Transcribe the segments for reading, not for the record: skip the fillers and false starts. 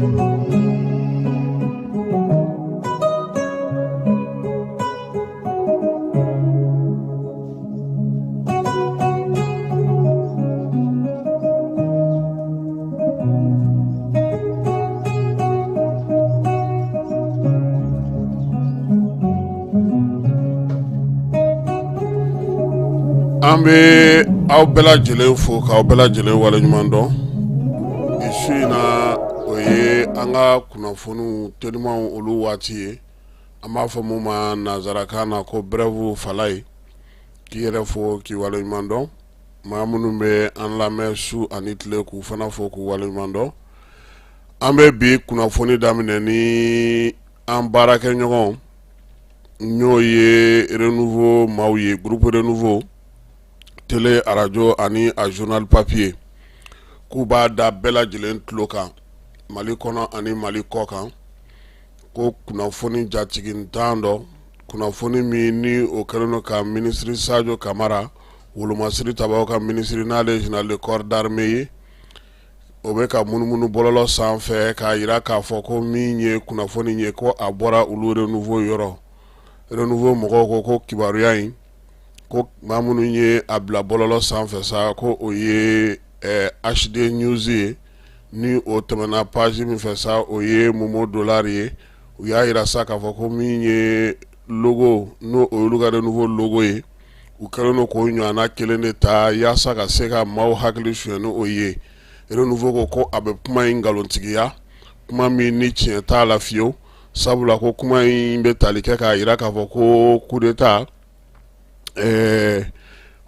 An bɛ aw bɛɛ lajɛlen fo k'aw bɛɛ lajɛlen waleɲuman dɔn bi su in na, o ye an ka kunnafoniw telimanw olu waati ye. An b'a fɔ mun ma nanzarakan na ko brève. Falaye, k'i yɛrɛ fo k'i waleɲuman dɔn. Maa minnu bɛ an lamɛn su ani tile, k'u fana fo k'u waleɲuman dɔn. An bɛ bi kunnafoni daminɛ ni an baarakɛɲɔgɔn, n'o ye Renouveau maaw ye, groupe Renouveau télé, arajo ani a journal papier, k'u b'a da bɛɛ lajɛlen tulo kan Mali kɔnɔ ani Mali kɔ kan, ko kunnafoni jatigintan dɔ, kunnafoni min ni o kɛlen don ka minisiri Sadio Kamara, wolomasiri tabaw ka minisiri, n'ale ye général de corps d'armée ye, o bɛ ka munumunu bɔlɔlɔ sanfɛ k'a jira k'a fɔ ko min ye kunnafoni ye, ko a bɔra olu Renouveau yɔrɔ. Renouveau mɔgɔw ko kibaruya in, ko maa minnu ye a bila bɔlɔlɔ sanfɛ sa, ko o ye HD News ye, ni o tɛmɛna page min fɛ sa, o ye Momo Dollar ye. U y'a jira sa k'a fɔ ko min ye logo, n'o o y'olu ka Renouveau logo ye, u kɛlen don k'o ɲɔgɔnna kelen de ta yaasa ka se ka maaw hakili suɲɛ ni o ye. Renouveau ko a bɛ kuma in nkalontigiya, kuma min ni tiɲɛ t'a la fiyewu, sabula ko kuma in bɛ tali kɛ k'a jira k'a fɔ ko coup d'état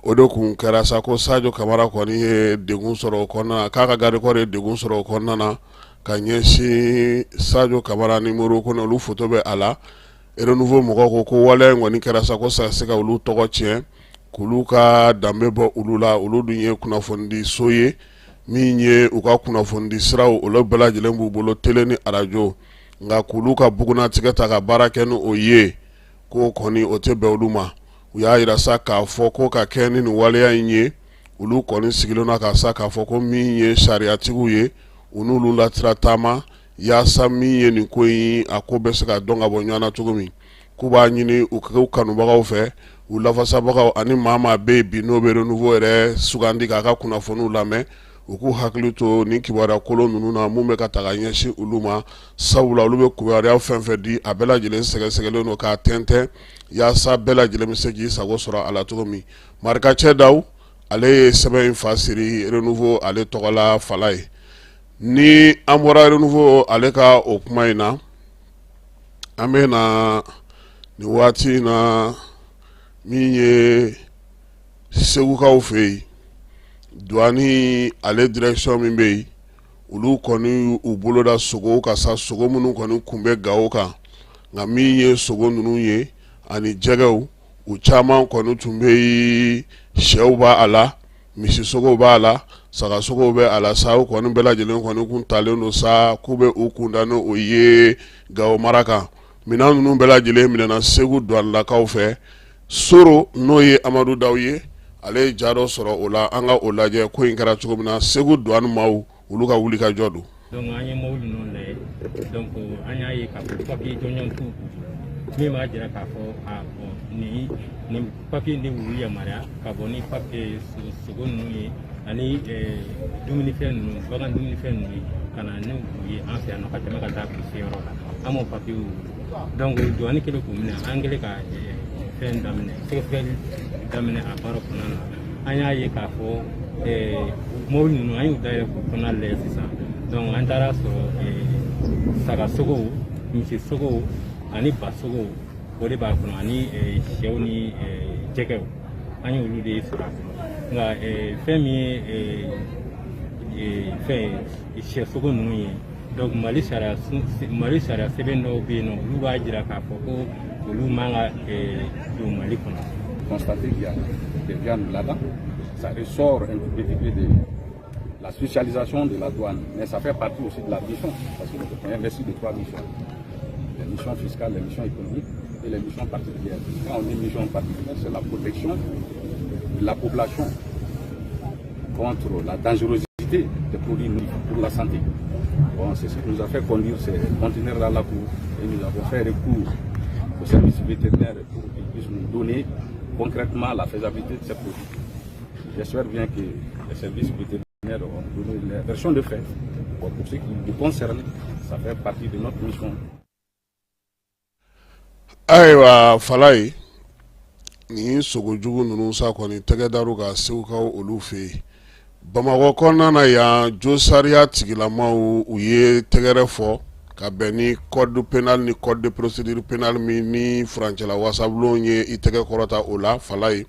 o de kun kɛra sa, ko Sadio Kamara kɔni ye degun sɔrɔ o kɔnɔna na, k'a ka garde corps ye degun sɔrɔ o kɔnɔna na ka ɲɛsin Sadio Kamara ni Modibo Kone, olu photo bɛ a la. Renouveau mɔgɔw ko waleya in kɔni kɛra sa ko sa se ka olu tɔgɔ tiɲɛ, k'olu ka danbe bɔ olu la. Olu dun ye kunnafonidi so ye min ye u ka kunnafonidi siraw olu bɛɛ lajɛlen b'u bolo, télé ni arajo, nka k'olu ka bugunnatigɛ ta ka baara kɛ ni o ye, k'o kɔni o tɛ bɛn olu ma. U y'a jira sa k'a fɔ ko ka kɛ ni nin waleya in ye, olu kɔni sigilen na ka sa k'a fɔ ko min ye sariyatigiw ye, u n'olu latira taama yaasa min ye nin ko in, a ko bɛ se ka dɔn ka bɔ ɲɔgɔn na cogo min. K'u b'a ɲini u kanubagaw fɛ, u lafasabagaw ani maa maa bɛ yen bi n'o bɛ Renouveau yɛrɛ sugandi k'a ka kunnafoniw lamɛn, u k'u hakili to nin kibaruya kolon ninnu na mun bɛ ka taga ɲɛsin olu ma, sabula olu bɛ kibaruya fɛn fɛn di, a bɛɛ lajɛlen sɛgɛsɛgɛlen don k'a tɛntɛn yaasa bɛɛ lajɛlen bɛ se k'i sago sɔrɔ a la cogo min. Marikacɛ Daw, ale ye sɛbɛn in fa siri Renouveau ale tɔgɔ la. Falaye, ni an bɔra Renouveau ale ka o kuma in na, an bɛ na nin waati in na min ye Segukaw fɛ yen, douane ale direction min bɛ yen, olu kɔni u bolo da sogow kan sa, sogo minnu kɔni kun bɛ Gawo kan. Nka min ye sogo ninnu ye ani jɛgɛw, u caman kɔni tun bɛ yen, sɛw b'a la, misisogow b'a la, sagasogow bɛ a la sa. U kɔni bɛɛ lajɛlen kɔni kun talen don sa k'u bɛ u kunda ni o ye Gawo mara kan. Minɛn ninnu bɛɛ lajɛlen minɛna Segu douanelakaw fɛ. Soro, n'o ye Amadu Daw ye, ale ye ja dɔ sɔrɔ o la. An ka o lajɛ, ko in kɛra cogo min na, Segu douane maaw, olu ka wuli ka jɔ don. Donc an ye mobili ninnu lajɛ, donc an y'a ye k'a fɔ papier jɔnjɔn t'u bolo min b'a jira k'a fɔ a bɔn nin papier de b'u yamaruya ka bɔ ni papier sogo ninnu ye ani dumunifɛn ninnu, bagan dumunifɛn ninnu ye, ka na ni u ye an fɛ yan nɔ ka tɛmɛ ka taa u se yɔrɔ la. An m'o papier. Donc douane kɛlen k'u minɛ, an kɛlen ka fɛn daminɛ, sɛgɛsɛgɛli daminɛ a baara kɔnɔna na, an y'a ye k'a fɔ mobili ninnu, an y'u dayɛlɛ k'u kɔnɔna lajɛ sisan. Donc an taara sɔrɔ saga sogow, misi sogow ani ba sogow, o de b'a kɔnɔ, ani sɛw ni jɛgɛw, an y'olu de sɔrɔ a kɔnɔ. Nka fɛn min ye fɛn sɛ sogo ninnu ye, donc Mali sariya sɛbɛn dɔw bɛ yen nɔ, olu b'a jira k'a fɔ ko olu man ka don Mali kɔnɔ. Constater qu'il y a des viandes là-dedans, ça ressort un tout petit peu de la spécialisation de la douane, mais ça fait partie aussi de la mission, parce qu'on est investi de trois missions. Les missions fiscales, les missions économiques et les missions particulières. Quand on dit mission particulière, c'est la protection de la population contre la dangerosité des produits pour la santé. Bon, c'est ce qui nous a fait conduire ces conteneurs à la cour et nous avons fait recours au service vétérinaire pour qu'ils puissent nous donner concrètement la faisabilité de ces produits. J'espère bien que les services vétérinaires ont donné la version de fait. Bon, pour ce qui nous concerne, ça fait partie de notre mission. Ayiwa Falaye, nin sogojugu ninnu sa kɔni tɛgɛ dar'u ka Segukaw olu fɛ yen Bamakɔ kɔnɔna na yan. Josariya tigilamaw, u ye tɛgɛrɛ fɔ ka bɛn ni code pénal ni code de procédure pénale min ni furancɛla wasabulon ye i tɛgɛ kɔrɔta o la. Falaye,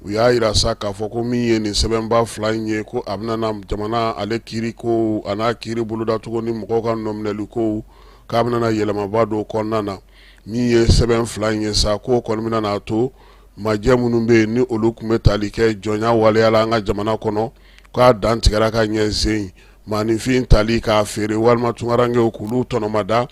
u y'a yira sa k'a fɔ ko min ye nin sɛbɛnba fila in ye, ko a bɛna na jamana ale kiiri ko a n'a kiiri bolodacogo ni mɔgɔw ka nɔminɛli kow, k'a bɛna na yɛlɛmaba don kɔnɔna na. Min ye sɛbɛn fila in ye sa, k'o kɔni bɛna n'a to majɛ minnu bɛ yen ni olu tun bɛ tali kɛ jɔnya waleya la an ka jamana kɔnɔ, k'a dan tigɛra ka ɲɛ zen maaninfin tali k'a feere walima tunkarankew k'olu tɔnɔmada,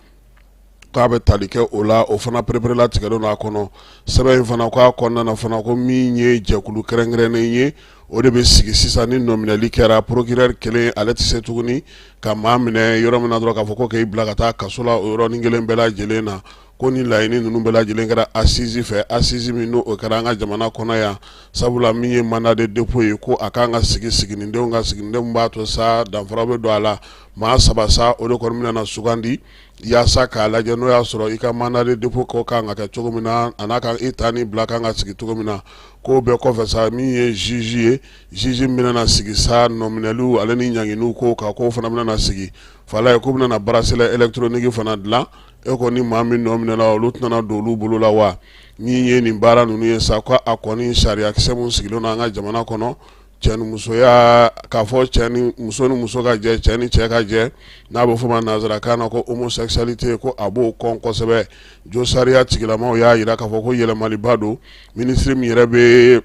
k'a bɛ tali kɛ o la, o fana pereperela tigɛlen don a kɔnɔ. Sɛbɛn in fana k'a kɔnɔna na fana, ko min ye jɛkulu kɛrɛnkɛrɛnnen ye, o de bɛ sigi sisan. Ni nɔminɛli kɛra, procureur kelen ale tɛ se tuguni ka maa minɛ yɔrɔ min na dɔrɔn k'a fɔ ko k'i bila ka taa kaso la o yɔrɔnin kelen bɛɛ lajɛlen na. Ko ni laɲini ninnu bɛɛ lajɛlen kɛra assise fɛ, assise min n'o kɛra an ka jamana kɔnɔ yan, sabula min ye mandat de dépôt ye, ko a kan ka sigi siginidenw ka siginidenw b'a to sa danfara bɛ don a la. Maa saba sa, o de kɔni bɛna na sugandi yaasa k'a lajɛ n'o y'a sɔrɔ i ka mandat de dépôt ko kan ka kɛ cogo min na, a n'a ka i ta ni bila kan ka sigi cogo min na. K'o bɛɛ kɔfɛ sa, min ye juge ye, juge min bɛna na sigi sa nɔminɛliw ale ni ɲanginiw ko kan, k'o fana bɛna na sigi. Falaye, k'u bɛna na bracelet électronique fana dilan. E kɔni maa min nɔ minɛla, olu tɛna don olu bolo la wa? Min ye nin baara ninnu ye sa, ko a kɔni sariyakisɛ mun sigilen don an ka jamana kɔnɔ, cɛ ni musoya, k'a fɔ cɛ ni muso ni muso ka jɛ, cɛ ni cɛ ka jɛ, n'a bɛ fɔ ma nanzarakan na ko homosexualité, ko a b'o kɔn kosɛbɛ. Josariya tigilamaw y'a jira k'a fɔ ko yɛlɛmaliba don. Minisiri min yɛrɛ bɛ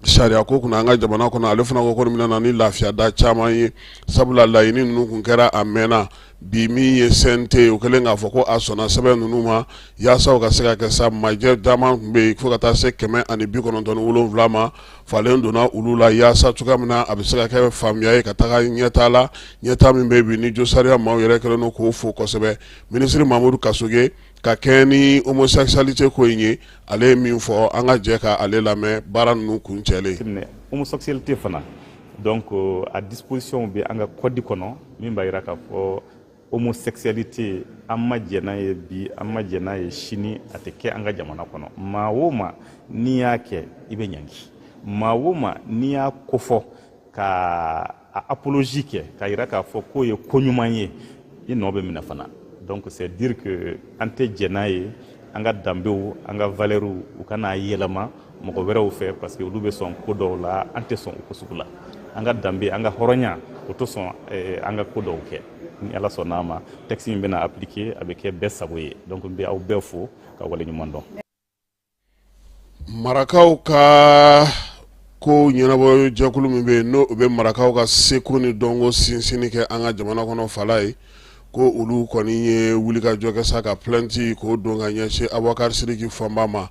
sariya ko kunna an ka jamana kɔnɔ, ale fana ko ko nin bɛna na ni lafiya da caman ye, sabula laɲini ninnu kun kɛra a mɛnna. Bi min ye CNT, o kɛlen k'a fɔ ko a sɔnna sɛbɛn ninnu ma yaasa u ka se ka kɛ sa, majɛ caman tun bɛ yen fo ka taa se 197 ma, falen donna olu la yaasa cogoya min na a bɛ se ka kɛ faamuya ye ka taga ɲɛtaa la, ɲɛtaa min bɛ bi ni josariya maaw yɛrɛ kɛlen don k'o fo kosɛbɛ. Minisiri Mamudu Kasoge, ka kɛɲɛ ni homosexualité ko in ye, ale ye min fɔ, an ka jɛ ka ale lamɛn baara ninnu kuncɛlen. Homosexualité fana, donc a disposition bɛ an ka code kɔnɔ min b'a jira k'a fɔ homosexualité, an ma jɛn n'a ye bi, an ma jɛn n'a ye sini, a tɛ kɛ an ka jamana kɔnɔ. Maa o maa n'i y'a kɛ, i bɛ ɲangi. Maa o maa n'i y'a kofɔ ka a apologie kɛ k'a jira k'a fɔ k'o ye ko ɲuman ye, i nɔ bɛ minɛ fana. Donc c'est dire que an tɛ jɛn n'a ye. An ka danbew, an ka valeurs, u kana yɛlɛma mɔgɔ wɛrɛw fɛ, parce que olu bɛ sɔn ko dɔw la, an tɛ sɔn o ko sugu la. An ka danbe, an ka hɔrɔnya, o tɛ sɔn an ka ko dɔw kɛ. Ni Ala sɔnna a ma, texte in bɛna appliquer, a bɛ kɛ bɛɛ sago ye. Donc n bɛ aw bɛɛ fo ka waleɲuman dɔn. Marakaw ka ko ɲɛnabɔ jɛkulu min bɛ yen, n'o bɛ marakaw ka seko ni dɔnko sinsinni kɛ an ka jamana kɔnɔ, Falaye, ko olu kɔni ye wulikajɔ kɛ sa ka plainte k'o don ka ɲɛsin Abubakari Sidiki Fɔnba ma.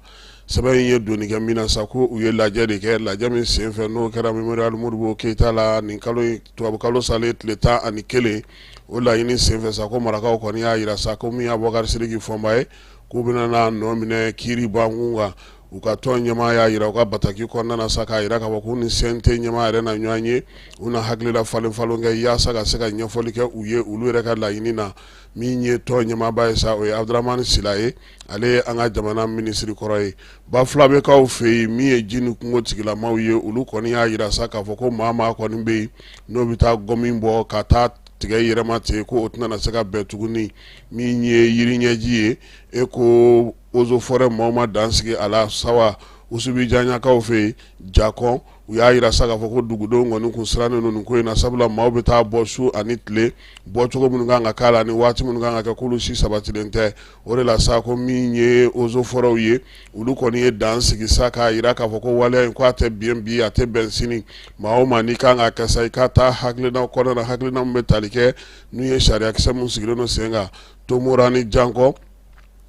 Sɛbɛn in ye donni kɛ min na sa, ko u ye lajɛ de kɛ, lajɛ min senfɛ n'o kɛra Mémorial Modibo Keyita la nin kalo tubabukalo salen tile 11. O laɲini senfɛ sa, ko marakaw kɔni y'a jira sa ko min ye Abubakari Sidiki Fɔnba ye, k'u bɛna n'a nɔ minɛ kiiri bankun kan. U ka tɔn ɲɛmaa y'a jira u ka bataki kɔnɔna na sa k'a jira k'a fɔ k'u ni CNT ɲɛmaa yɛrɛ na ɲɔgɔn ye, u na hakilila falen falen kɛ yaasa ka se ka ɲɛfɔli kɛ u ye olu yɛrɛ ka laɲini na. Min ye tɔn ɲɛmaaba ye sa, o ye Abudramani Sila ye, ale ye an ka jamana minisiri kɔrɔ ye. Bafulabɛkaw fɛ yen, min ye ji ni kungo tigilamaw ye, olu kɔni y'a jira sa k'a fɔ ko maa maa kɔni bɛ yen n'o bɛ taa gɔmi bɔ ka taa tigɛ yɛrɛma ten, ko o tɛna se ka bɛn tuguni. Min ye yiriɲɛji ye, e ko eaux et forêts maaw ma dan sigi a la sawa. Usubijanyakaw fɛ yen Jakɔn, u y'a jira sa k'a fɔ ko dugudenw kɔni kun sirannen don nin ko in na, sabula maaw bɛ taa bɔ su ani tile, bɔcogo minnu kan ka k'a la ni waati minnu kan ka kɛ, k'olu si sabatilen tɛ. O de la sa, ko min ye eaux et forêts ye, olu kɔni ye dan sigi sa k'a jira k'a fɔ ko waleya in, k'a tɛ bɛn bi, a tɛ bɛn sini. Maa o maa n'i kan ka kɛ sa, i ka taa hakilina kɔnɔna na, hakilina min bɛ tali kɛ n'u ye sariyakisɛ min sigilen don sen kan. Tomora ni Jankɔ,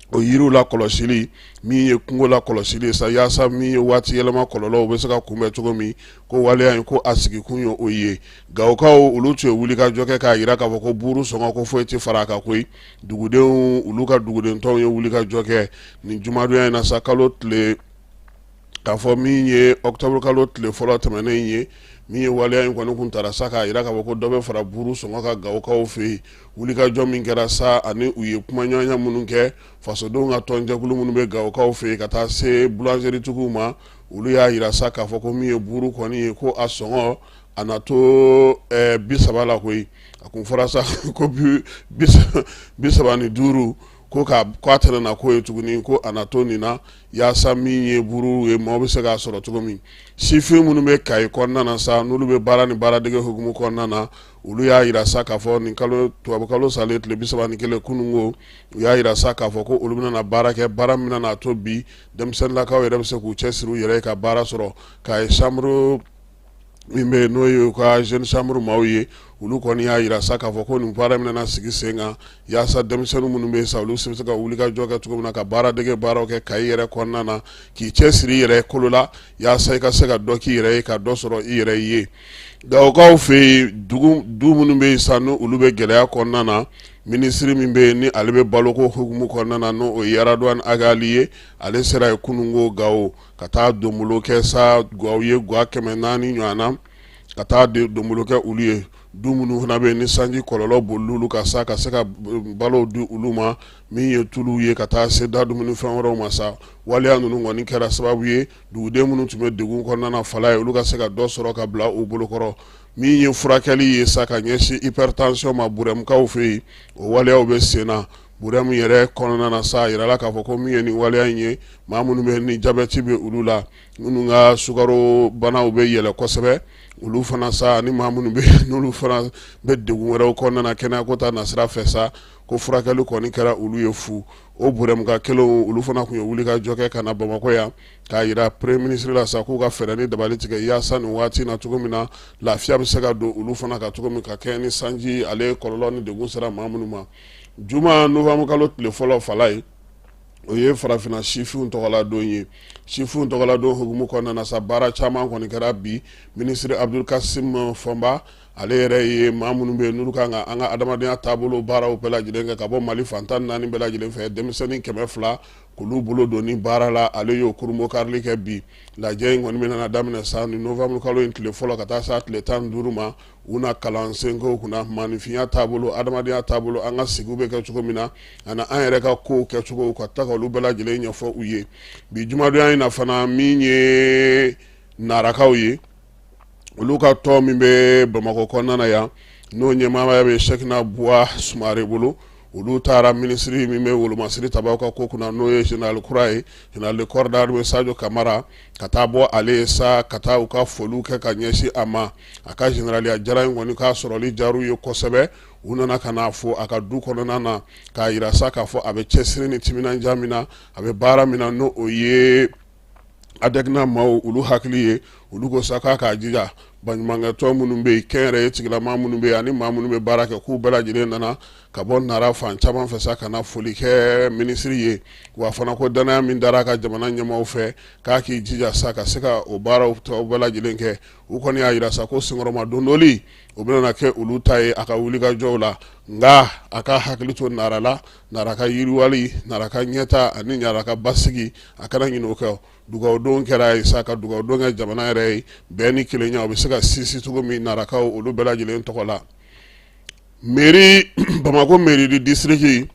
O yiriw la kɔlɔsili min ye kungo la kɔlɔsili sa yaasa min ye waati yɛlɛma kɔlɔlɔw bɛ se ka kunbɛn cogo min, ko waleya in ko a sigikun ye o ye. Gawokaw olu tun ye wulikajɔ kɛ k'a jira k'a fɔ ko buru sɔngɔ ko foyi tɛ fara a kan koyi. Dugudenw olu ka dugudentɔnw ye wulikajɔ kɛ nin jumadonya in na sa, kalo tile k'a fɔ min ye octobre kalo tile fɔlɔ tɛmɛnen ye. Min ye waleya in kɔni kun tara sa k'a jira k'a fɔ ko dɔ bɛ fara buru sɔngɔ kan Gawokaw fɛ yen. Wulikajɔ min kɛra sa ani u ye kumaɲɔgɔnya minnu kɛ fasodenw ka tɔnjɛkulu minnu bɛ Gawokaw fɛ yen ka taa se boulangeritigiw ma, olu y'a jira sa k'a fɔ ko min ye buru kɔni ye, ko a sɔngɔ a na to 30 la koyi. A kun fɔra sa ko 35, ko k'a tɛna na k'o ye tuguni, ko a na to nin na yaasa min ye buru ye, maaw bɛ se k'a sɔrɔ cogo min. Sifin minnu bɛ Kayi kɔnɔna na sa, n'olu bɛ baara ni baaradege hukumu kɔnɔna na, olu y'a jira sa k'a fɔ nin kalo tubabukalo salen tile 31 kununko, u y'a jira sa k'a fɔ ko olu bɛna baara kɛ, baara min bɛna to bi denmisɛnninlakaw yɛrɛ bɛ se k'u cɛsiri u yɛrɛ ye ka baara sɔrɔ. Kayi chambre min bɛ yen, n'o ye u ka jeune chambre maaw ye, olu kɔni y'a jira sa k'a fɔ ko nin baara bɛna sigi sen kan yaasa denmisɛnnin minnu bɛ yen sa, olu bɛ se ka wulikajɔ kɛ cogo min na ka baaradege baaraw kɛ Kayi yɛrɛ kɔnɔna na, k'i cɛsiri i yɛrɛ kolo la yaasa i ka se ka dɔ k'i yɛrɛ ye, ka dɔ sɔrɔ i yɛrɛ ye. Gawokaw fɛ yen, dugu du minnu bɛ yen sa, n'olu bɛ gɛlɛya kɔnɔna na, minisiri min bɛ yen ni ale bɛ baloko hukumu kɔnɔna na, n'o ye Radouane Ag Ghali ye, ale sera yen kununko Gawo ka taa donbolo kɛ sa gaw ye, ga 400 ɲɔgɔn na, ka taa donbolo kɛ olu ye. Du minnu fana bɛ yen ni sanji kɔlɔlɔ bolila ka sa, ka se ka balo di olu ma, min ye tulu ye, ka taa se da dumunifɛn wɛrɛw ma sa. Waleya ninnu kɔni kɛra sababu ye duguden minnu tun bɛ degun kɔnɔna na fala ye, olu ka se ka dɔ sɔrɔ ka bila u bolokɔrɔ. Min ye furakɛli ye sa ka ɲɛsin hypertension ma Burɛmukaw fɛ yen, o waleyaw bɛ sen na Burɛmu yɛrɛ kɔnɔna na sa. A yirala k'a fɔ ko min ye nin waleya in ye, maa minnu bɛ ni jabɛti bɛ olu la, minnu ka sukaro banaw bɛ yɛlɛ kosɛbɛ, olu fana sa, ani maa minnu bɛ n'olu fana bɛ degun wɛrɛw kɔnɔna na kɛnɛyako ta nasira fɛ sa, ko furakɛli kɔni kɛra olu ye fu. O Burɛmuka kelenw, olu fana tun ye wulikajɔ kɛ ka na Bamakɔ yan k'a jira premier ministre la sa k'u ka fɛɛrɛ ni dabali tigɛ yaasa nin waati na cogo min na, lafiya bɛ se ka don olu fana kan cogo min, ka kɛɲɛ ni sanji ale kɔlɔlɔ ni degun sera maa minnu ma. Juma novembre kalo tile fɔlɔ fala ye, o ye farafinna sifinw tɔgɔladon ye. Sifinw tɔgɔladon hukumu kɔnɔna na sa, baara caman kɔni kɛra bi. Minisiri Abdul Kasim Fɔnba, ale yɛrɛ ye maa minnu bɛ yen n'olu kan ka an ka adamadenya taabolo baaraw bɛɛ lajɛlen kɛ ka bɔ Mali fan 14 bɛɛ lajɛlen fɛ, denmisɛnnin 200 k'olu bolo don ni baara la, ale y'o kurunbonkarili kɛ bi. Lajɛ in kɔni bɛna daminɛ sa ni novembre kalo in tile fɔlɔ ka taa se tile 15 ma. U na kalansen k'u kunna maaninfinya taabolo, adamadenya taabolo, an ka sigiw bɛ kɛ cogo min na, ani an yɛrɛ ka kow kɛcogo, ka taa ka olu bɛɛ lajɛlen ɲɛfɔ u ye. Bi jumadonya in na fana, min ye Narakaw ye, olu ka tɔn min bɛ Bamakɔ kɔnɔna na yan, n'o ɲɛmaaya bɛ Sɛkina Buwa Sumare bolo, olu taara minisiri min bɛ wolomasiri tabaw ka ko kunna, n'o ye général kura ye, général de corps d'armée Sadio Kamara, ka taa bɔ ale ye sa, ka taa u ka foliw kɛ ka ɲɛsin a ma. A ka généraliya jara in kɔni k'a sɔrɔli diyar'u ye kosɛbɛ. U nana ka n'a fo a ka du kɔnɔna na, k'a jira sa k'a fɔ a bɛ cɛsiri ni timinandiya min na, a bɛ baara min na, n'o o ye ADECNA maaw olu hakili ye. Olu ko sa k'a k'a jija, baɲumankɛtɔn minnu bɛ yen, kɛnyɛrɛye tigilamaa minnu bɛ yen, ani maa minnu bɛ baara kɛ, k'u bɛɛ lajɛlen nana ka bɔ Nara fan caman fɛ sa ka na foli kɛ minisiri ye. Wa fana ko danaya min dara a ka jamana ɲɛmaaw fɛ, k'a k'i jija sa ka se ka o baaraw tɔw bɛɛ lajɛlen kɛ. U kɔni y'a jira sa ko senkɔrɔma dondoli o bɛna kɛ olu ta ye a ka wulikajɔw la, nka a ka hakili to Nara la, Nara ka yiriwali, Nara ka ɲɛta ani Nara ka basigi, a kana ɲinɛ o kɔ. Dugawudon kɛra ye sa ka dugawudon kɛ jamana yɛrɛ ye, bɛn ni kelenya o bɛ se ka sinsin cogo min Narakaw olu bɛɛ lajɛlen tɔgɔ la. Mairie Bamakɔ mairie de district,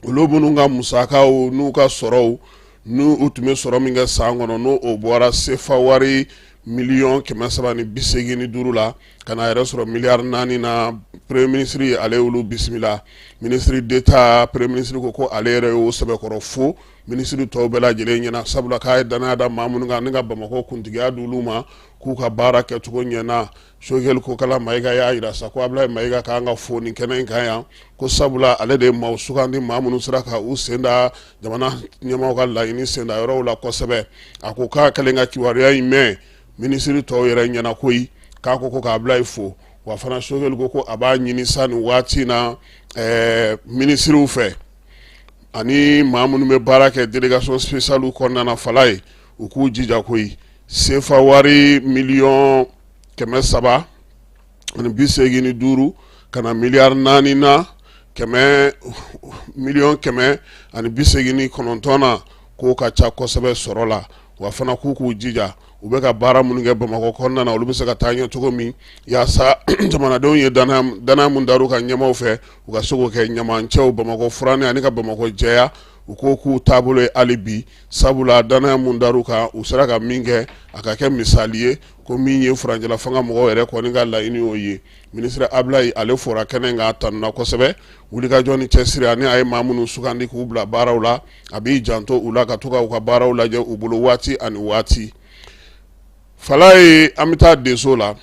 olu minnu ka musakaw n'u ka sɔrɔw, n'u tun bɛ sɔrɔ min kɛ san kɔnɔ, n'o o bɔra sefa wari miliyɔn 385 la ka na yɛrɛ sɔrɔ miliyari 4 na, premier ministre ale y'olu bisimila. Ministre d'État, premier ministre ko ale yɛrɛ y'o sɛbɛkɔrɔ fo minisiri tɔw bɛɛ lajɛlen ɲɛna, sabula k'a ye danaya da maa minnu kan ni ka Bamakɔ kuntigiya di olu ma, k'u ka baara kɛcogo ɲɛna. Choguel Kokala Mayiga y'a jira sa ko Abulayi Mayiga k'an ka fo nin kɛnɛ in kan yan, ko sabula ale de ye maaw sugandi, maa minnu sera ka u sen da jamana ɲɛmaaw ka laɲini senda yɔrɔw la kosɛbɛ. A ko k'a kɛlen ka kibaruya in mɛn minisiri tɔw yɛrɛ ɲɛna koyi, k'a ko k'Abulayi fo. Wa fana Choguel ko a b'a ɲini sa nin waati in na minisiriw fɛ. Ani maa minnu bɛ baara kɛ délégation spéciale kɔnɔna na, Falaye, u k'u jija koyi. Sefa wari miliyɔn 385 ka na miliyari 4 na kɛmɛ miliyɔn 189 na, k'o ka ca kosɛbɛ sɔrɔ la. Wa fana k'u k'u jija, u bɛ ka baara minnu kɛ Bamakɔ kɔnɔna na, olu bɛ se ka taa ɲɛ cogo min, yaasa jamanadenw ye danaya mun dar'u ka ɲɛmaaw fɛ, u ka se k'o kɛ. Ɲamancɛw, Bamakɔ furanni ani ka Bamakɔ jɛya, u ko k'u taabolo ye hali bi, sabula danaya mun dar'u kan, u sera ka min kɛ, a ka kɛ misali ye, ko min ye furancɛla fanga mɔgɔw yɛrɛ kɔni ka laɲini y'o ye. Minisiri Abulayi, ale fɔra kɛnɛ kan, tanuna kosɛbɛ wulikajɔ ni cɛsiri, ani a ye maa minnu sugandi k'u bila baaraw la, a b'i janto u la, ka to ka u ka baaraw lajɛ u bolo waati ani waati. Falaye, an bɛ taa Deso la.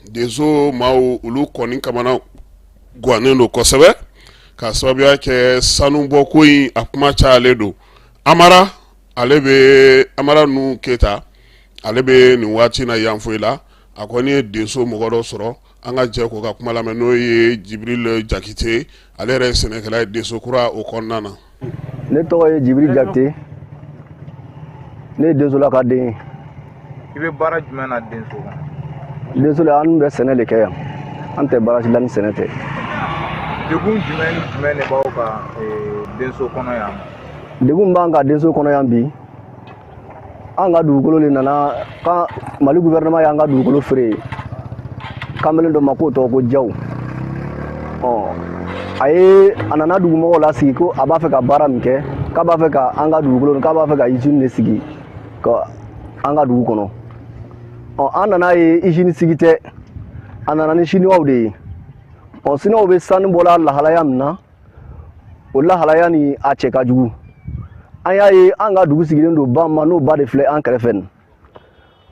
Deso maaw, olu kɔni kamana gannen don kosɛbɛ ka sababuya kɛ sanubɔ ko in, a kuma cayalen don. Amara, ale bɛ Amara Nu Keyita, ale bɛ nin waati na Yanfolila. A kɔni ye Deso mɔgɔ dɔ sɔrɔ, an ka jɛ k'o ka kuma lamɛn, n'o ye Jibril Jakite, ale yɛrɛ ye sɛnɛkɛla ye Deso kura o kɔnɔna na. Ne tɔgɔ ye Jibiri Jakite, ne ye Densola ka den ye. I bɛ baara jumɛn na Denso kɔnɔ? Denso la, an bɛ sɛnɛ de kɛ yan, an tɛ baara si la ni sɛnɛ tɛ. Degun jumɛn ni jumɛn de b'aw kan Denso kɔnɔ yan? Degun b'an kan Denso kɔnɔ yan bi, an ka dugukolo de nana kan. Mali gouvernement y'an ka dugukolo feere kamalen dɔ ma k'o tɔgɔ ko Jaw. Ɔ a ye a nana dugumɔgɔw lasigi ko a b'a fɛ ka baara min kɛ, k'a b'a fɛ ka an ka dugukolo, k'a b'a fɛ ka usine de sigi ka an ka dugu kɔnɔ. Ɔ an nana ye usine sigi tɛ, a nana ni siniwaw de ye. Ɔ siniwaw bɛ sanu bɔla lahalaya min na, o lahalaya ni a cɛ ka jugu. An y'a ye an ka dugu sigilen don ba ma, n'o ba de filɛ an kɛrɛfɛ nin.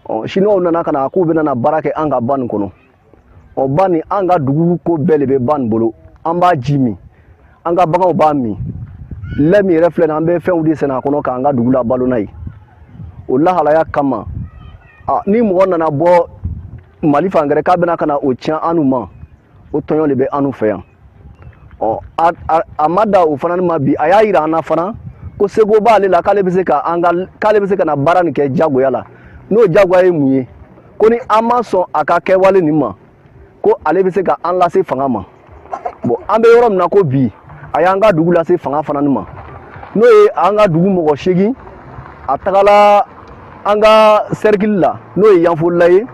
Ɔ siniwaw nana ka na k'u bɛna na baara kɛ an ka ba nin kɔnɔ. Ɔ ba nin, an ka dugu ko bɛɛ de bɛ ba nin bolo. An b'a ji min, an ka baganw b'a min, lɛ min yɛrɛ filɛ nin, an bɛ fɛnw de sɛnɛ a kɔnɔ k'an ka dugu labalo n'a ye. O lahalaya kama, a ni mɔgɔ nana bɔ Mali fan wɛrɛ k'a bɛna ka na o tiɲɛ an ma, o tɔɲɔ de bɛ an fɛ yan. Ɔ a ma da o fana ma bi, a y'a yira an na fana ko seko b'ale la, k'ale bɛ se ka an ka k'ale bɛ se ka na baara nin kɛ jagoya la. N'o jagoya ye mun ye? Ko ni an ma sɔn a ka kɛwale nin ma, ko ale bɛ se ka an lase fanga ma. Bon, an bɛ yɔrɔ min na ko bi, a y'an ka dugu lase fanga fana ma, n'o ye an ka dugu mɔgɔ 8. A tagala an ka cercle la, n'o ye Yanfolila ye,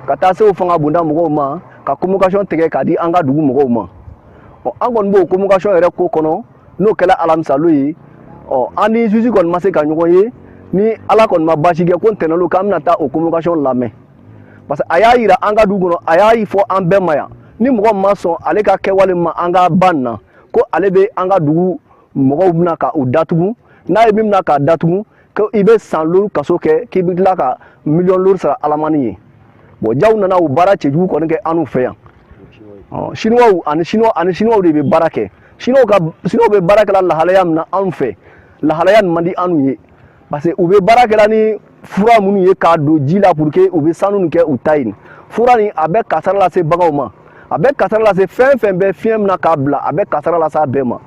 ka taa se o fanga bonda mɔgɔw ma, ka convocation tigɛ k'a di an ka dugu mɔgɔw ma. Ɔ an kɔni b'o convocation yɛrɛ ko kɔnɔ, n'o kɛla alamisalo ye. Ɔ an ni juge kɔni ma se ka ɲɔgɔn ye. Ni Ala kɔni ma baasi kɛ, ko ntɛnɛn k'an bɛna taa o convocation lamɛn, parce que a y'a yira an ka dugu kɔnɔ, a y'a fɔ an bɛɛ ma yan, ni mɔgɔ min ma sɔn ale ka kɛwale ma an ka ba nin na, ko ale bɛ an ka dugu mɔgɔw bɛna ka u datugu. N'a ye min bɛna k'a datugu, ko i bɛ san 5 kaso kɛ, k'i bɛ tila ka miliyɔn 5 sara alamani ye. Bon, Jaw nana o baara cɛjugu kɔni kɛ anw fɛ yan. Siniwaw ani siniwa ani siniwaw de bɛ baara kɛ. Siniwaw ka siniwaw bɛ baara kɛla lahalaya min na anw fɛ, lahalaya nin man di anw ye, parce que u bɛ baara kɛla ni fura minnu ye k'a don ji la pour que u bɛ sanu nin kɛ u ta ye. Fura nin, a bɛ kasara lase baganw ma, a bɛ kasara lase fɛn fɛn bɛ fiɲɛ min na k'a bila, a bɛ kasara lase a bɛɛ ma.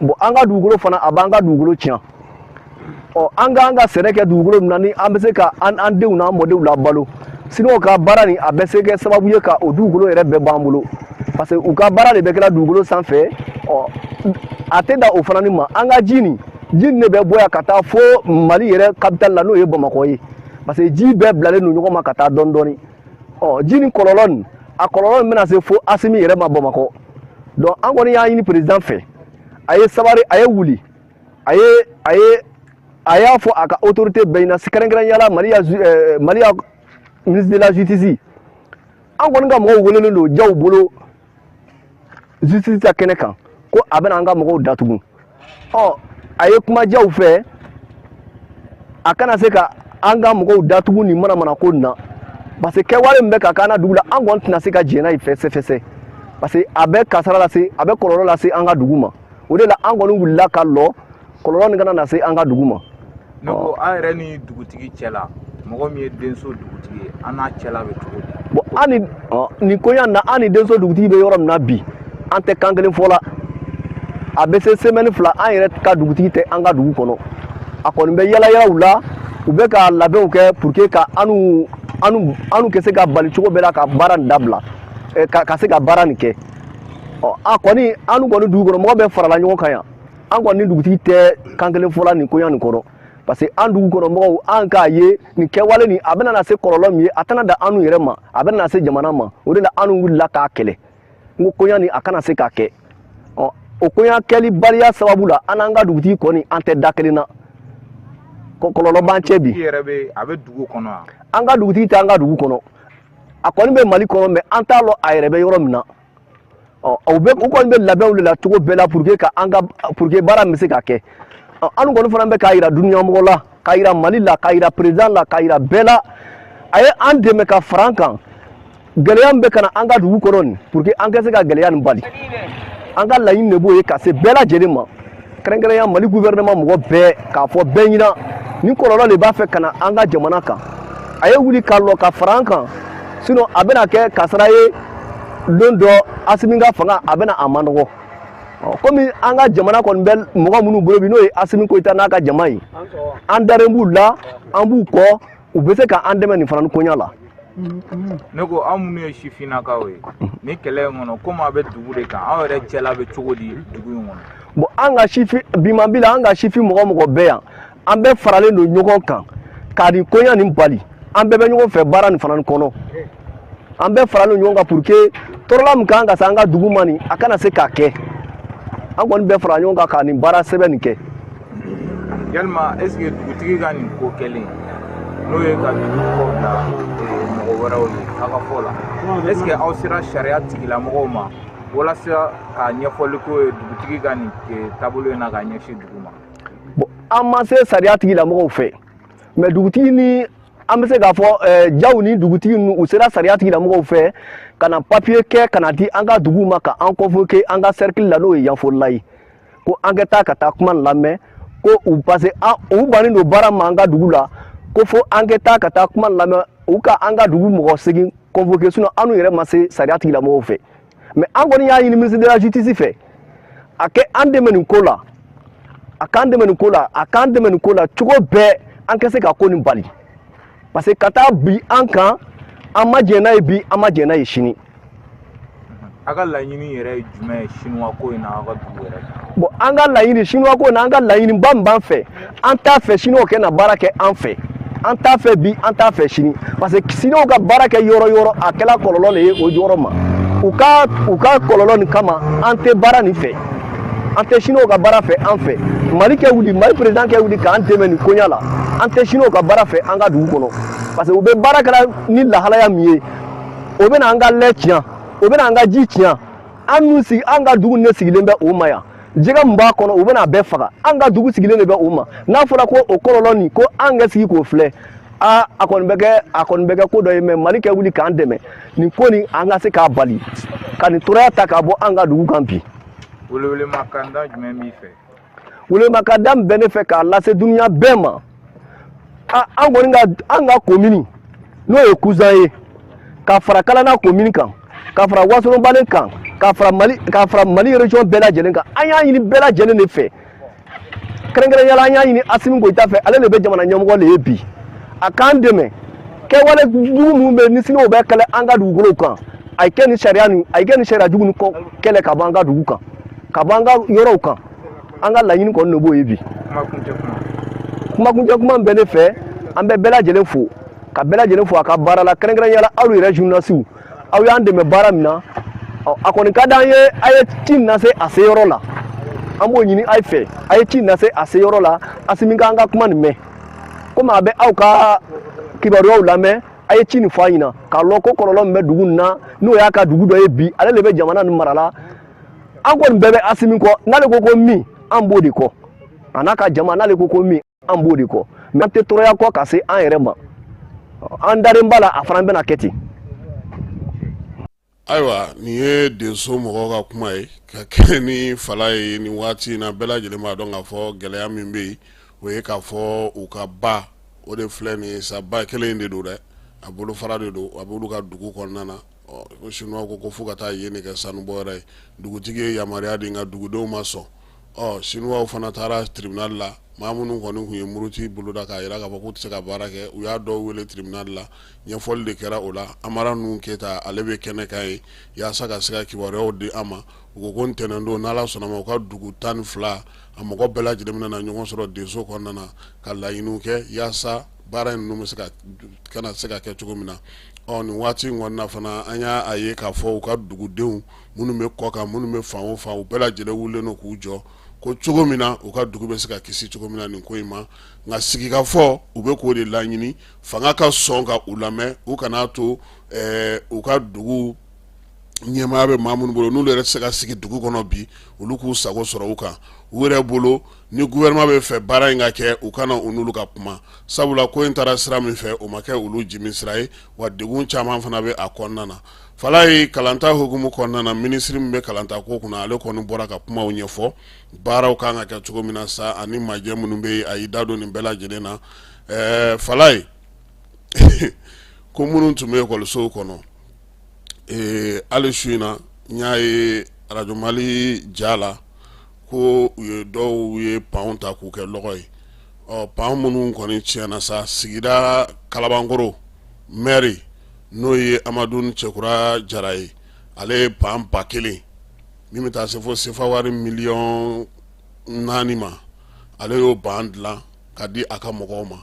Bon, an ka dugukolo fana, a b'an ka dugukolo tiɲɛ. Ɔ an k'an ka sɛnɛ kɛ dugukolo min na, ni an bɛ se ka an denw n'an mɔdenw labalo, siniwaw ka baara nin, a bɛ se kɛ sababu ye ka o dugukolo yɛrɛ bɛɛ b'an bolo, parce que u ka baara de bɛ kɛra dugukolo sanfɛ. Ɔ a tɛ da o fana ni ma. An ka ji nin, ji nin de bɛ bɔ yan ka taa fo Mali yɛrɛ capitale la, n'o ye Bamakɔ ye, parce que ji bɛɛ bilalen don ɲɔgɔn ma ka taa dɔɔni dɔɔni. Ɔ ji nin kɔlɔlɔ nin, a kɔlɔlɔ nin bɛna se fo Asimi yɛrɛ ma Bamakɔ. Donc an kɔni y'a ɲini président fɛ, a ye sabari, a ye wuli, a y'a fɔ a ka autorité bɛɛ ɲɛna, kɛrɛnkɛrɛnnenya la Mali ya ministre de la Justice. An kɔni ka mɔgɔw welelen don Jaw bolo justice ta kɛnɛ kan, ko a bɛna an ka mɔgɔw datugu. Ɔ a ye kuma Jaw fɛ, a kana se ka an ka mɔgɔw datugu nin manamana ko nin na, parce que kɛwale min bɛ ka k'an na dugu la, an kɔni tɛna se ka jɛn n'a ye fɛsɛfɛsɛ, parce que a bɛ kasara lase, a bɛ kɔlɔlɔ lase an ka dugu ma. O de la an kɔni wulila ka lɔ, kɔlɔlɔ nin kana na se an ka dugu ma. Ne ko, aw yɛrɛ ni dugutigi cɛ la, mɔgɔ min ye Denso dugutigi ye, an n'a cɛla bɛ cogo di? Bon, an ni nin koɲa na, an ni Denso dugutigi bɛ yɔrɔ min na bi, an tɛ kan kelen fɔ la. A bɛ se semaine 2, an yɛrɛ ka dugutigi tɛ an ka dugu kɔnɔ. A kɔni bɛ yala yalaw la, u bɛ ka labɛnw kɛ pour que ka anu kɛ se ka bali cogo bɛɛ la ka baara nin dabila, ka se ka baara nin kɛ. Ɔ, a kɔni, anu kɔni dugu kɔnɔ mɔgɔ bɛɛ farala ɲɔgɔn kan yan. An kɔni ni dugutigi tɛ kan kelen fɔla nin koɲa nin kɔrɔ, parce que an dugu kɔnɔ mɔgɔw, an k'a ye nin kɛwale nin, a bɛna na se kɔlɔlɔ min ye, a tɛna da anu yɛrɛ ma, a bɛna na se jamana ma. O de la anu wulila k'a kɛlɛ, n ko koɲa nin, a kana se k'a kɛ. Ɔ, o koɲa kɛli baliya sababu la, an n'an ka dugutigi kɔni, an tɛ da kelen na, kɔlɔlɔ b'an cɛ bi. Dugutigi yɛrɛ bɛ, a bɛ dugu kɔnɔ wa? An ka dugutigi tɛ an ka dugu kɔnɔ. A kɔni bɛ Mali kɔnɔ, mais an t'a lɔn a yɛrɛ bɛ yɔrɔ min na. Ɔ, u bɛ, u kɔni bɛ labɛnw de la cogo bɛɛ la pour que ka an ka, pour que baara min bɛ se ka kɛ. Ɔ, an kɔni fana bɛ k'a yira duniyamɔgɔ la, k'a yira Mali la, k'a yira président la, k'a yira bɛɛ la, a ye an dɛmɛ ka fara an kan, gɛlɛya min bɛ ka na an ka dugu kɔnɔ nin, pour que an ka se ka gɛlɛya nin bali. An ka laɲini de b'o ye ka se bɛɛ lajɛlen ma, kɛrɛnkɛrɛnya Mali gouvernement mɔgɔ bɛɛ, k'a fɔ bɛɛ ɲɛna nin kɔlɔlɔ de b'a fɛ ka na an ka jamana kan. A ye wuli ka lɔ ka fara an kan, sinon a bɛna kɛ kasara ye don dɔ. Asimi ka fanga, a bɛna a manɔgɔ. Komi an ka jamana kɔni bɛ mɔgɔ minnu bolo bi, n'o ye Asimi Goyita n'a ka jama ye, an daren b'u la, an b'u kɔ, u bɛ se ka an dɛmɛ nin fana ni koɲa la. Ne ko, aw minnu ye sifinnakaw ye ni kɛlɛ in kɔnɔ, komi a bɛ dugu de kan, aw yɛrɛ cɛla bɛ cogo di dugu in kɔnɔ? Bon, an ka sifin bimanbi la, an ka sifin mɔgɔ mɔgɔ bɛ yan, an bɛɛ faralen don ɲɔgɔn kan k'a nin koɲa nin bali. An bɛɛ bɛ ɲɔgɔn fɛ baara nin fana kɔnɔ. An bɛɛ faralen ɲɔgɔn kan pour que tɔɔrɔla min kan ka se an ka dugu ma nin, a kana se k'a kɛ. An kɔni bɛɛ fara ɲɔgɔn kan ka nin baara sɛbɛn nin kɛ. Yalima, est ce que dugutigi ka nin ko kɛlen, n'o ye ka dugu kɔ bila mɔgɔ wɛrɛw ye, aw ka fɔ la, est ce que aw sera sariya tigilamɔgɔw ma walasa ka ɲɛfɔli k'o ye dugutigi ka nin taabolo in na ka ɲɛsin dugu ma? Bon, an ma se sariya tigilamɔgɔw fɛ, mais dugutigi ni, an bɛ se k'a fɔ Jaw ni dugutigi ninnu, u sera sariya tigilamɔgɔw fɛ ka na papiye kɛ ka na di an ka dugu ma, ka an convoquer an ka cercle la, n'o ye Yanfolila ye, ko an ka taa ka taa kuma lamɛn, ko u, parce que an, u bannen don baara ma an ka dugu la, ko fo an ka taa ka taa kuma lamɛn, u ka an ka dugu mɔgɔ 8 convoquer. Sinon an yɛrɛ ma se sariya tigilamɔgɔw fɛ, mais an kɔni y'a ɲini ministre de la Justice fɛ, a kɛ an dɛmɛ nin ko la, a k'an dɛmɛ nin ko la, a k'an dɛmɛ nin ko la cogo bɛɛ, an ka se ka ko nin bali, parce que ka taa bi an kan, an ma jɛn n'a ye bi, an ma jɛn n'a ye sini. A ka laɲini yɛrɛ ye jumɛn ye sinuwa ko in na, aw ka dugu yɛrɛ kan? Bon, an ka laɲini sinuwa ko in na, an ka laɲiniba min b'an fɛ, an t'a fɛ sinuwaw kɛ na baara kɛ an fɛ. An t'a fɛ bi, an t'a fɛ sini, parce que sinuwaw ka baara kɛ yɔrɔ yɔrɔ, a kɛla kɔlɔlɔ de ye o yɔrɔ ma. U ka kɔlɔlɔ nin kama, an tɛ baara nin fɛ, an tɛ sinuwaw ka baara fɛ an fɛ. Mali kɛ wuli, Mali président kɛ wuli k'an dɛmɛ nin koɲa la. An tɛ sinuwaw ka baara fɛ an ka dugu kɔnɔ, parce que u bɛ baara kɛra ni lahalaya min ye, o bɛna an ka lɛ tiɲɛ, o bɛna an ka ji tiɲɛ. An min sigi, an ka dugu ne sigilen bɛ o ma yan, jɛgɛ min b'a kɔnɔ, u bɛna a bɛɛ faga. An ka dugu sigilen de bɛ o ma. N'a fɔra ko o kɔlɔlɔ nin, ko an ka sigi k'o filɛ, aa, a kɔni bɛ kɛ, a kɔni bɛ kɛ ko dɔ ye. Mais Mali kɛ wuli k'an dɛmɛ nin ko nin, an ka se k'a bali ka nin tɔɔrɔya ta k'a bɔ an ka dugu kan bi. Welewelemakanda jumɛn b'i fɛ? Welemakanda min bɛ ne fɛ k'a lase dunuya bɛɛ ma, an kɔni ka, an ka komini, n'o ye Kuzan ye, ka fara Kalana komini kan, ka fara Wasolonbalen kan, ka fara Mali région bɛɛ lajɛlen kan, an y'a ɲini bɛɛ lajɛlen de fɛ. Kɛrɛnkɛrɛnnenya la, an y'a ɲini Asimi Goyita fɛ, ale de bɛ jamana ɲɛmɔgɔ de ye bi, a k'an dɛmɛ. Kɛwale jugu minnu bɛ yen ni siniw bɛ kɛlɛ an ka dugukolow kan, a ye kɛ ni sariya nin, a ye kɛ ni sariya jugu nin kɔ kɛlɛ ka bɔ an ka dugu kan, ka bɔ an ka yɔrɔw kan. An ka laɲini kɔni de b'o ye bi. Kuma kuncɛ kuma. Kumakuncɛ kuma min bɛ ne fɛ, an bɛ bɛɛ lajɛlen fo, ka bɛɛ lajɛlen fo a ka baara la, kɛrɛnkɛrɛnnenya la aw yɛrɛ journalisiw, aw y'an dɛmɛ baara min na. Ɔ, a kɔni ka d'an ye a ye ci nin lase a seyɔrɔ la. An b'o ɲini aw fɛ, a ye ci nin lase a seyɔrɔ la, Asimi k'an ka kuma nin mɛn. Komi a bɛ aw ka kibaruyaw lamɛn, a ye ci nin fɔ a ɲɛna k'a lɔn ko kɔlɔlɔ min bɛ dugu nin na, n'o y'a ka dugu dɔ ye bi, ale de bɛ jamana nin mara la. An kɔni bɛɛ bɛ Asimi kɔ. N'ale ko ko min, an b'o de kɔ, a n'a ka jama. N'ale ko ko min, an b'o de kɔ, mais an tɛ tɔɔrɔya kɔ ka se an yɛrɛ ma. An daren b'a la, a fana bɛna kɛ ten. Ayiwa, nin ye Denso mɔgɔw ka kuma ye ka kɛ ni fala ye nin waati in na. Bɛɛ lajɛlen b'a dɔn k'a fɔ gɛlɛya min bɛ yen, o ye k'a fɔ u ka ba, o de filɛ nin ye sa. Ba kelen in de don dɛ, a bolofara de don, a b'olu ka dugu kɔnɔna na. Ɔ, ko sinuwa ko fo ka taa yen de kɛ sanubɔyɔrɔ ye. Dugutigi ye yamaruya di, nka dugudenw ma sɔn. Ɔ Sinuwaw fana taara tribunal la, maa minnu kɔni tun ye muruti boloda k'a jira k'a fɔ k'u tɛ se ka baara kɛ, u y'a dɔw wele tribunal la, ɲɛfɔli de kɛra o la. Amara Nuhu Keyita, ale bɛ kɛnɛ kan yen yaasa ka se ka kibaruyaw di an ma. U ko ko ntɛnɛndon, n'Ala sɔnna ma, u ka dugu 12 a mɔgɔ bɛɛ lajɛlen bɛna na ɲɔgɔn sɔrɔ denso kɔnɔna na ka laɲiniw kɛ yaasa baara in ninnu bɛ se ka kana se ka kɛ cogo min na. Ɔ nin waati in kɔnɔna fana, an y'a ye k'a fɔ u ka dugudenw minnu bɛ kɔkan, minnu bɛ fan o fan, u bɛɛ lajɛlen wulilen don k'u jɔ ko cogo min na u ka dugu bɛ se ka kisi cogo min na nin ko in ma. Nka sigikafɔ, u bɛ k'o de laɲini, fanga ka sɔn ka u lamɛn, u kana to u ka dugu ɲɛmaaya bɛ maa minnu bolo, n'olu yɛrɛ tɛ se ka sigi dugu kɔnɔ bi, olu k'u sago sɔrɔ u kan. U yɛrɛ bolo, ni gouvernement bɛ fɛ baara in ka kɛ, u ka na u n'olu ka kuma, sabula ko in taara sira min fɛ, o ma kɛ olu jimi sira ye, wa degun caman fana bɛ a kɔnɔna na. Falaye, kalanta hukumu kɔnɔna na, minisiri min bɛ kalanta ko kunna, ale kɔni bɔra ka kumaw ɲɛfɔ baaraw kan ka kɛ cogo min na sa, ani majɛ minnu bɛ yen, a y'i da don nin bɛɛ lajɛlen na. Falaye, ko minnu tun bɛ ekɔlisow kɔnɔ, hali su in na n y'a ye Arajo Mali ja la ko u ye dɔw ye panw ta k'u kɛ lɔgɔ ye. Ɔ pan minnu kɔni tiɲɛna sa, sigida Kalabankɔrɔ mɛri, n'o ye Amadu Cɛkura Jara ye, ale ye pan 1000 min bɛ taa se fo sefa wari miliyɔn 4 ma, ale y'o ban dilan ka di a ka mɔgɔw ma,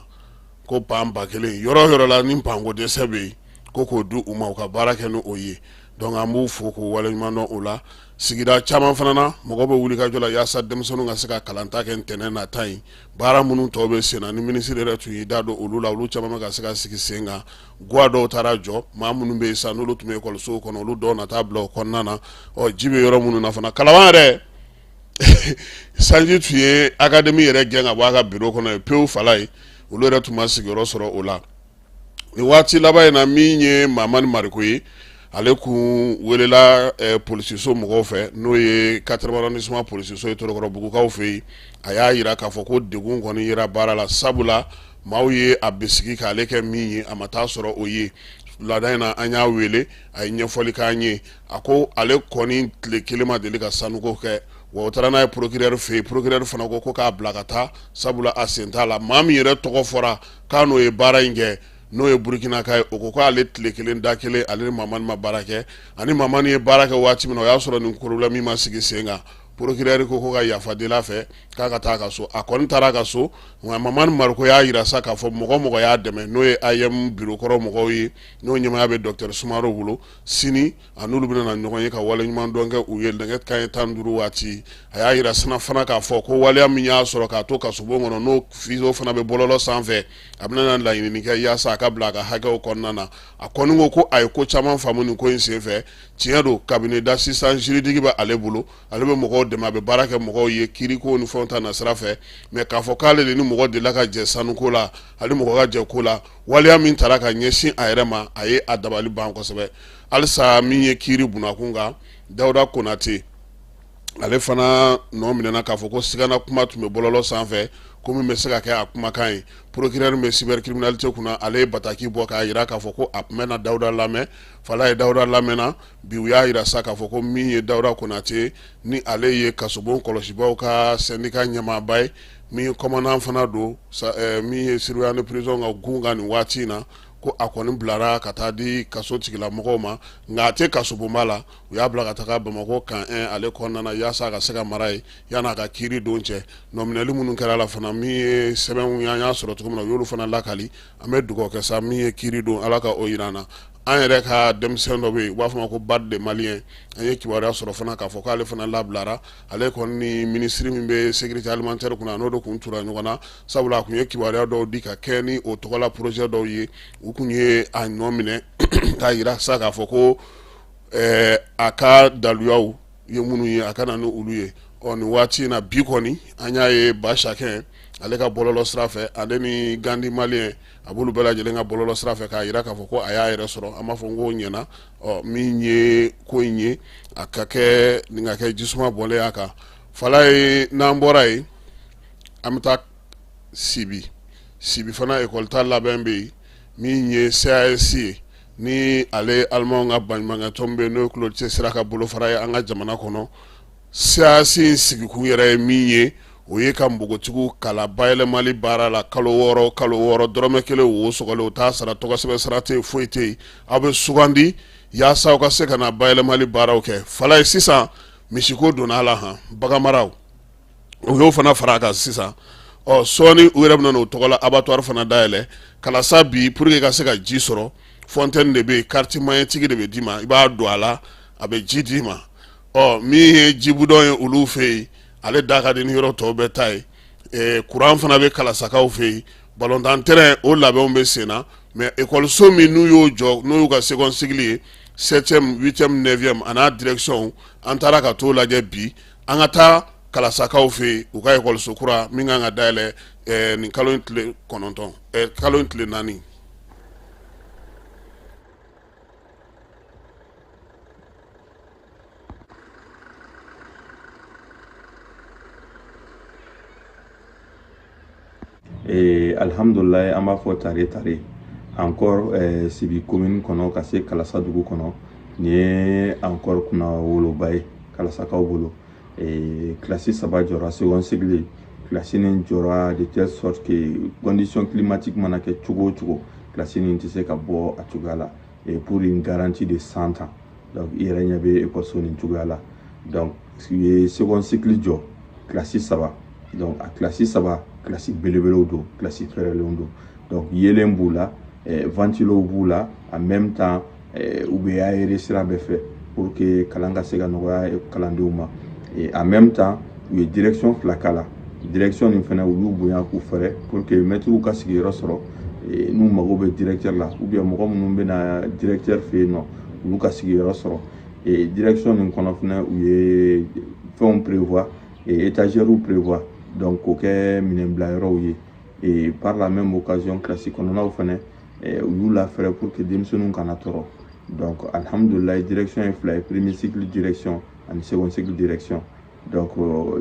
ko pan 1000, yɔrɔ yɔrɔ la ni panko dɛsɛ bɛ yen, ko k'o di u ma, u ka baara kɛ ni o ye. Donc an b'u fo k'u waleɲuman dɔn o la. Sigida caman fana na, mɔgɔ bɛ wuli ka jɔ la yaasa denmisɛnninw ka se ka kalanta kɛ ntɛnɛn nata in. Baara minnu tɔw bɛ sen na, ni minisiri yɛrɛ tun y'i da don olu la, olu caman bɛ ka se ka sigi sen kan. Gwa dɔw taara jɔ, maa minnu bɛ yen sa, n'olu tun bɛ ekɔlisow kɔnɔ, olu dɔw na taa bila o kɔnɔna na. Ɔ ji bɛ yɔrɔ minnu na fana, Kalaban yɛrɛ, sanji tun ye académie yɛrɛ gɛn ka bɔ a ka biro kɔnɔ yen pewu. Falaye, olu yɛrɛ tun ma sigiyɔrɔ sɔrɔ o la. Nin waati laban in na, min ye Mamani Mariko ye, ale kun welela polisiso mɔgɔw fɛ, n'o ye 4e arrondissement polisiso ye Torokɔrɔbugukaw fɛ yen. A y'a jira k'a fɔ ko degun kɔni yera baara la, sabula maaw ye a bisigi k'ale kɛ min ye, a ma taa sɔrɔ o ye. Laada in na, an y'a wele, a ye ɲɛfɔli k'an ye. A ko ale kɔni tile kelen ma deli ka sanuko kɛ, wa o taara n'a ye procureur fɛ yen, procureur fana ko k'a bila ka taa, sabula a sen t'a la. Maa min yɛrɛ tɔgɔ fɔra k'a n'o ye baara in kɛ, n'o ye Burukinaka ye, o ko k'ale tile kelen da kelen, ale ni Mamani ma baara kɛ. Ani Mamani ye baara kɛ waati min na, o y'a sɔrɔ nin problème ma sigi sen kan. Procureur ko ka yafa deli a fɛ k'a ka taa a ka so. A kɔni taara a ka so, nka Mamani Mariko y'a jira sa k'a fɔ mɔgɔ mɔgɔ y'a dɛmɛ, n'o ye AEEM bureau kɔrɔ mɔgɔw ye, n'o ɲɛmaaya bɛ docteur Sumaro bolo, sini a n'olu bɛna na ɲɔgɔn ye ka waleɲuman dɔn kɛ u ye nɛgɛ kanɲɛ 15 waati. A y'a jira sina fana k'a fɔ ko waleya min y'a sɔrɔ k'a to kasobon kɔnɔ, n'o vidéo fana bɛ bɔlɔlɔ sanfɛ, a bɛna na laɲinini kɛ yaasa a ka bila a ka hakɛw kɔnɔna na. A kɔni ko ko a ye ko caman faamu nin ko in senfɛ. Tiɲɛ don, cabinet d'assistance juridique bɛ ale bolo, ale bɛ mɔgɔw dɛmɛ, a bɛ baara kɛ mɔgɔw ye kiiriko ni fɛnw ta nasira fɛ, mais k'a fɔ k'ale de ni mɔgɔ delila ka jɛ sanuko la, ale mɔgɔ ka jɛ ko la, waleya min taara ka ɲɛsin a yɛrɛ ma, a ye a dabali ban kosɛbɛ. Halisa min ye kiiri bunakun kan, Dawuda Konate, ale fana nɔ minɛna k'a fɔ ko sigana kuma tun bɛ bɔlɔlɔ sanfɛ, ko min bɛ se ka kɛ a kumakan ye. Procureur min bɛ cybercriminalité kunna, ale ye bataki bɔ k'a jira k'a fɔ ko a tun bɛ na Dawuda lamɛn. Falaye, Dawuda lamɛnna bi. U y'a jira sa k'a fɔ ko min ye Dawuda Konate, ni ale ye kasobon kɔlɔsibaw ka syndicat ɲɛmaaba ye, min ye commandant fana don, min ye surveillant de prison ka gun kan nin waati in na, ko a kɔni bilara ka taa di kaso tigilamɔgɔw ma, nka a tɛ kasobonba la. U y'a bila ka taga Bamakɔ camp 1 ale kɔnɔna na yaasa a ka se ka mara yen yan'a ka kiiri don cɛ. Nɔminɛli minnu kɛra a la fana, min ye sɛbɛnw an y'a sɔrɔ cogo min na, u y'olu fana lakali. An bɛ dugawu kɛ sa, min ye kiiri don, Ala ka o jira an na. An yɛrɛ ka denmisɛn dɔ bɛ yen, u b'a fɔ ma ko Bad de Malien, an ye kibaruya sɔrɔ fana k'a fɔ k'ale fana labilara. Ale kɔni ni minisiri min bɛ sécurité alimentaire kunna, n'o de kun tura ɲɔgɔn na, sabula a kun ye kibaruya dɔw di ka kɛ ni o tɔgɔla projet dɔw ye. U kun ye a nɔ minɛ k'a jira sa k'a fɔ ko a ka daluyaw ye minnu ye, a ka na ni olu ye. Ɔ nin waati in na bi kɔni, an y'a ye Ba Sakɛ ale ka bɔlɔlɔ sira fɛ, ale ni Gandi Malien, a b'olu bɛɛ lajɛlen ka bɔlɔlɔ sira fɛ k'a jira k'a fɔ ko a y'a yɛrɛ sɔrɔ. An b'a fɔ k'o ɲɛna. Ɔ min ye ko in ye, a ka kɛ nin ka kɛ jisuma bɔlen a kan. Falaye, n'an bɔra yen, an bɛ taa Sibi. Sibi fana, ekɔli ta labɛn bɛ yen. Min ye CAS ye, ni ale Alimanw ka baɲumankɛtɔn bɛ yen, n'o ye Claude Sera ka bolofara ye an ka jamana kɔnɔ. CAS in sigikun yɛrɛ ye min ye, o ye ka npogotigiw kalan bayɛlɛmali baara la kalo 6 kalo 6, dɔrɔmɛ kelen wo sɔgɔlen u t'a sara, tɔgɔsɛbɛn sara tɛ yen, foyi tɛ yen. Aw bɛ sugandi yaasa aw ka se ka na bayɛlɛmali baaraw kɛ. Falaye, sisan misiko donna a la, han baganmaraw u y'o fana fara a kan sisan. Ɔ sɔɔni u yɛrɛ bɛna n'o tɔgɔ la abattoir fana dayɛlɛ Kalasa bi pour que i ka se ka ji sɔrɔ. Fontaine de bɛ yen, carte magnétique de bɛ d'i ma, i b'a don a la, a bɛ ji d'i ma. Ɔ min ye jibidɔn ye olu fɛ yen, ale da ka di ni yɔrɔ tɔw bɛɛ ta ye. Kuran fana bɛ Kalasakaw fɛ yen. Balontan terrain o labɛnw bɛ sen na, mais ekɔliso min n'u y'o jɔ, n'o y'u ka second cycle ye, septième, huitième, neuvième a n'a direction, an taara ka t'o lajɛ bi. An ka taa Kalasakaw fɛ yen, u ka ekɔliso kura min kan ka dayɛlɛ nin kalo in tile 9, kalo in tile 4. Alhamdulilayi, an b'a fɔ tare tare encore Sibi commune kɔnɔ, ka se Kalasa dugu kɔnɔ. Nin ye encore kunna woloba ye Kalasakaw bolo. Kilasi saba jɔra, second cycle kilasi nin jɔra de telle sorte que condition climatique mana kɛ cogo o cogo, kilasi nin tɛ se ka bɔ a cogoya la, et pour une garantie de 100 ans. Donc i yɛrɛ ɲɛ bɛ ekɔliso nin cogoya la. Donc u ye second cycle jɔ, kilasi saba. Donc a kilasi saba, kilasi belebelew don, kilasi fɛrɛlenw don. Donc yeelen b'u la, ventilow b'u la, en même temps u bɛ aéré sira bɛɛ fɛ pour que kalan ka se ka nɔgɔya kalandenw ma. Et en même temps u ye direction fila k'a la. Direction nin fana, u y'u bonya k'u fɛrɛ pour que mɛtiriw ka sigiyɔrɔ sɔrɔ, n'u mago bɛ directeur la, ou bien mɔgɔ minnu bɛ na directeur fɛ yen nɔ, olu ka sigiyɔrɔ sɔrɔ. Et direction nin kɔnɔ fana, u ye fɛnw prévoir, étagères prévoir, donc k'o kɛ minɛn bila yɔrɔw ye. Et par la même occasion, kilasi kɔnɔnaw fana, u y'u lafɛrɛ pour que denmisɛnninw kana tɔɔrɔ. Donc alhamdulilayi, direction ye fila ye, premier cycle direction ani second cycle direction. Donc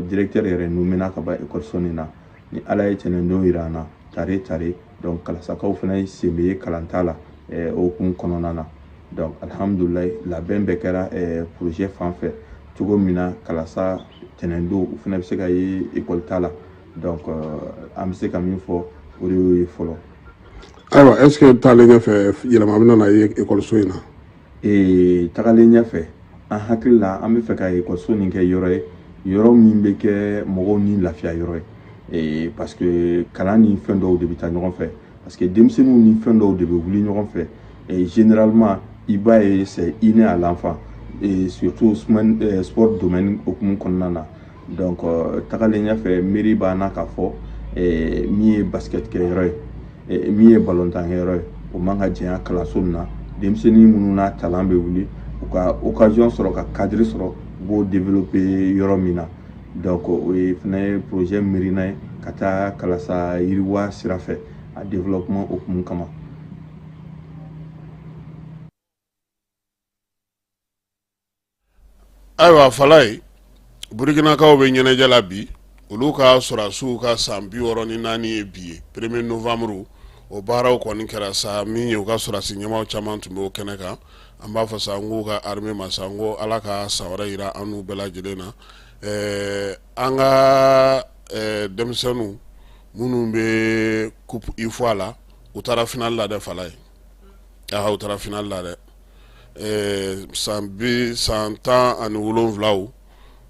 directeur yɛrɛ nommé ka ban ekɔliso nin na. Ni Ala ye tɛnɛndon yira an na, tare tare. Donc Kalasakaw fana sen bɛ kalanta la o hukumu kɔnɔna na. Donc alhamdulilayi, labɛn bɛɛ kɛra projet fan fɛ cogo min na, Kalasa tɛnɛndon u fana bɛ se ka ye ekɔli ta la. Donc an bɛ se ka min fɔ, o de y'o ye fɔlɔ. Ayiwa, est ce que taalen ɲɛfɛ, yɛlɛma bɛna na ye ekɔliso in na? Tagalen ɲɛfɛ, an hakili la, an bɛ fɛ ka ekɔliso nin kɛ yɔrɔ ye, yɔrɔ min bɛ kɛ mɔgɔw ni lafiya yɔrɔ ye, parce que kalan ni fɛn dɔw de bɛ taa ɲɔgɔn fɛ, parce que denmisɛnninw ni fɛn dɔw de bɛ wuli ɲɔgɔn fɛ. Et généralement, i b'a ye, c'est inné à l'enfant, et surtout sport domaine hukumu kɔnɔna na. Donc tagalen ɲɛfɛ, mairie b'an na k'a fɔ min ye basket kɛ yɔrɔ ye, min ye balontan kɛ yɔrɔ ye, o man ka janya kalanso nin na. Denmisɛnnin minnu n'a talent bɛ wuli, u ka occasion sɔrɔ ka cadre sɔrɔ, u b'o développer yɔrɔ min na. Donc o ye fana ye projet miirina ye ka taa Kalasa yiriwa sira fɛ, a développement hukumu kama. Ayiwa Falaye, Burkinakaw bɛ ɲɛnajɛ la bi. Olu ka sɔrɔdasiw ka san 64 ye bi ye, premier novembre. O baaraw kɔni kɛra sa min ye, u ka sɔrɔdasi ɲɛmaaw caman tun b'o kɛnɛ kan. An b'a fɔ sa n k'u ka armée ma sa, n ko Ala ka san wɛrɛ yira an n'u bɛɛ lajɛlen na. An ka denmisɛnninw minnu bɛ coupe UFOA la, u taara finale la dɛ Falaye. Aha, u taara finale la dɛ. San bi san 17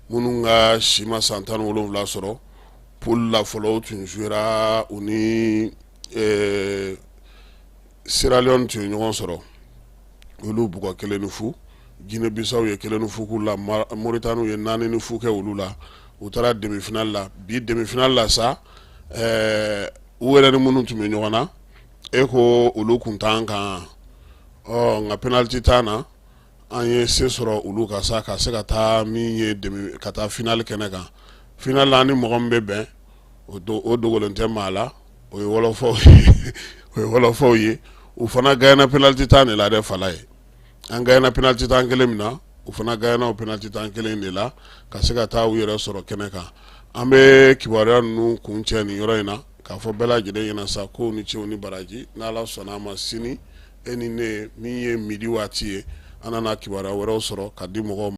minnu ka si ma san 17 sɔrɔ, poule la fɔlɔ, u tun jouera, u ni Sierra Leone tun ye ɲɔgɔn sɔrɔ, olu bugɔ 1-0. Guinée Bissau ye 1-0 k'u la, Mauritanie ye 4-0 kɛ olu la. U taara demi finale la bi. Demi finale la sa, u yɛrɛ ni minnu tun bɛ ɲɔgɔn na, e ko olu kun t'an kan. Ɔ nka penalty t'an na, an ye se sɔrɔ olu ka sa ka se ka taa min ye demi, ka taa finale kɛnɛ kan. Finale la, an ni mɔgɔ min bɛ bɛn, o dogolen tɛ maa la, o ye wɔlɔfɔw ye, o ye wɔlɔfɔw ye. U fana gagné penalty tan de la dɛ Falaye. An gagné penalty tan kelen min na, u fana gagné o penalty tan kelen de la ka se ka taa u yɛrɛ sɔrɔ kɛnɛ kan. An bɛ kibaruya ninnu kun cɛ nin yɔrɔ in na k'a fɔ bɛɛ lajɛlen ɲɛna sa ko ni cew ni baraji, n'Ala sɔnna a ma, sini e ni ne, min ye midi waati ye, an nana kibaruya wɛrɛw sɔrɔ ka di mɔgɔw ma.